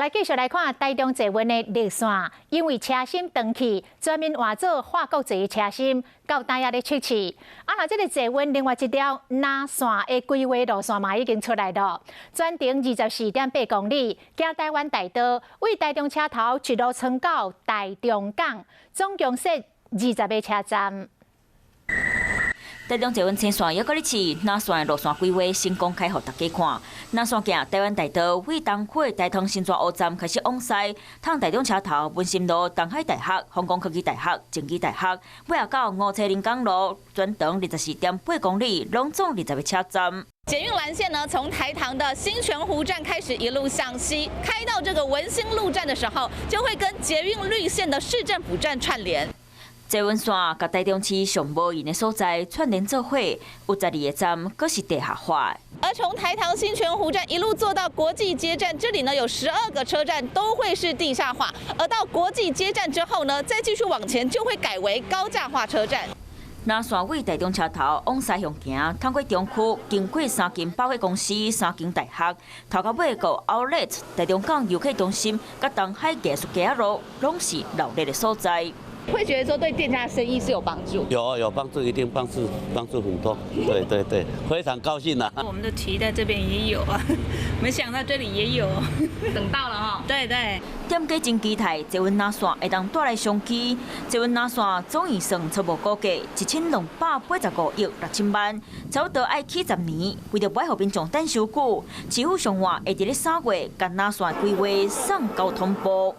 來繼續來看台中捷運的綠線，因為車身斷去，全面換做法國製的車身，到今仔咧測試。啊，若這个捷運另外一條藍線的規劃路線嘛已經出來了，全長24.8公里，經台灣大道，為台中車頭一路撐到台中港，總共設20個車站。台中捷運青線猶閣咧試，藍線的路線規劃先公開予大家看。藍線行台灣大道，為東火大通新莊湖站開始往西，通台中車頭、文心路、東海大學、弘光科技大學、正義大學，尾仔到吳冊臨港路，全長24.8公里，攏總20個車站。捷運藍線呢，從台糖的新泉湖站開始一路向西，開到這個文心路站的時候，就會跟捷運綠線的市政府站串聯。捷運線佮台中市上無閒的所在串聯做伙，有12個站，閣是地下化。而從台糖新泉湖站一路坐到國際街站，這裡呢有12個車站都會是地下化。而到國際街站之後呢，再繼續往前就會改為高架化車站。藍線為台中車頭往西向行，通過中區，經過三間百貨公司、三間大學，頭到尾到 Outlet、台中港遊客中心、佮東海藝術街仔路，攏是鬧熱的所在。會覺得說對店家生意是有幫助？有有幫助，一定幫助，幫助很多。對對對，非常高興啊！我們都期待這邊也有啊，沒想到這裡也有，等到了哈。對對。店家真期待捷運藍線會當帶來商機。捷運藍線總預算初步估計1285億6000萬，差不多愛起10年。為著無愛予民眾等傷久，市府上晚會佇咧3月共藍線規劃送交通部。